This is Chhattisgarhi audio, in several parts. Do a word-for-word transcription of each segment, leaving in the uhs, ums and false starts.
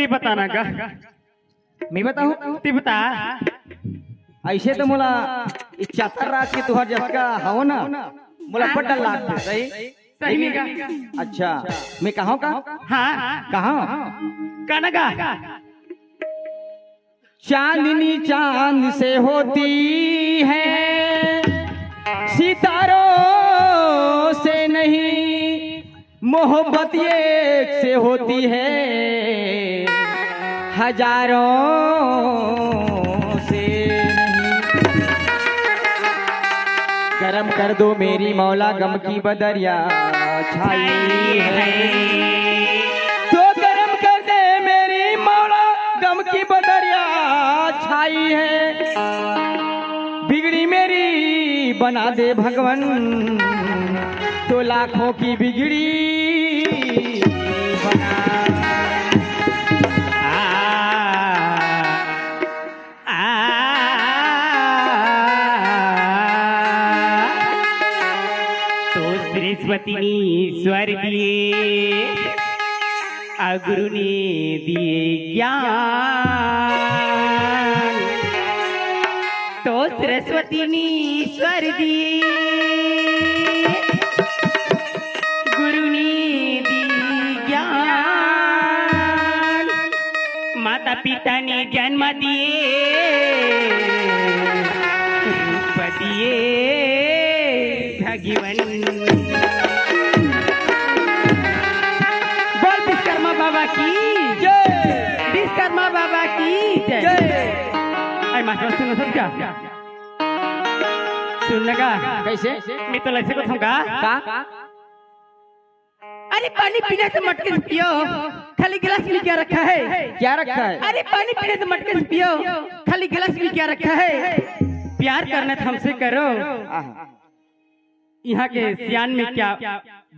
बताना का। मैं बताऊं? ते बता। ऐसे तो मोला ई चतरा के तुहर जतका हव ना, मोला बड़ डर लागथे। सही? सही में का? अच्छा, मैं कहूं का? हाँ। कहा? कहना का? चांदनी चांद से होती है, सितारों से नहीं। मोहब्बत एक से होती है, हजारों से नहीं। करम कर दो मेरी मौला, गम की बदरिया छाई है। तो करम कर दे मेरी मौला, गम की बदरिया छाई है। बिगड़ी मेरी बना दे भगवन, तो लाखों की बिगड़ी बना। आ, आ, तो सरस्वती ने स्वर दिए, और गुरु ने दिए ज्ञान। तो सरस्वती ने स्वर दिए, गुरु ने दी ज्ञान, माता पिता ने जन्म दिए, रूप दिए भगवन। बोल विश्वकर्मा बाबा की जय। विश्वकर्मा बाबा की जय। जय। अरे मास्टर, सुनथस का? सुन ना का? कैसे? मैं तो ऐसे को थूंगा। का? अरे पानी पीने से मटके से पियो, खाली गिलास में क्या रखा है? क्या रखा है? अरे पानी पीने से मटके से पियो, खाली गिलास में क्या रखा है? प्यार करना तो हमसे करो। आहा। यहाँ के सियान में क्या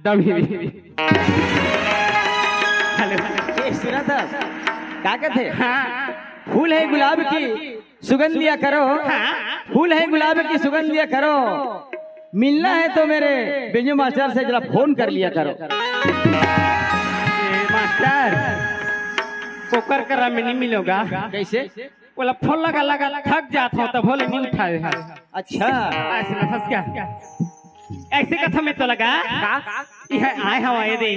दम ही नहीं। हेलो। ए, सुना था? का कहते? हाँ। फूल है गुलाब की सुगंध लिया करो। हाँ। फूल है गुलाब की सुगंध लिया करो। मिलना है तो मेरे बिंजू मास्टर से जरा फोन कर लिया करो। ए, मास्टर, ओकर करा में नहीं मिलोगा। कैसे? बोला फोन लगा लगा थक जात हो तो बोले नहीं उठाए है। अच्छा। ऐसे में फंस गया। ऐसे कथा में तो लगा। का? यह आए हवा ये दे।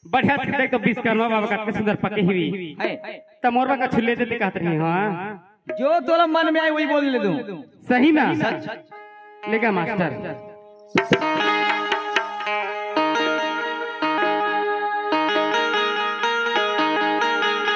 बढ़िया से देख तो विश्वकर्मा बाबा का कितने सुंदर पके हुई। है। तो मोरबा का छुले देते कहते रहे, हाँ। जो तोला मन में आए वही बोल ले दूं। सही में? सच। लेगा मास्टर।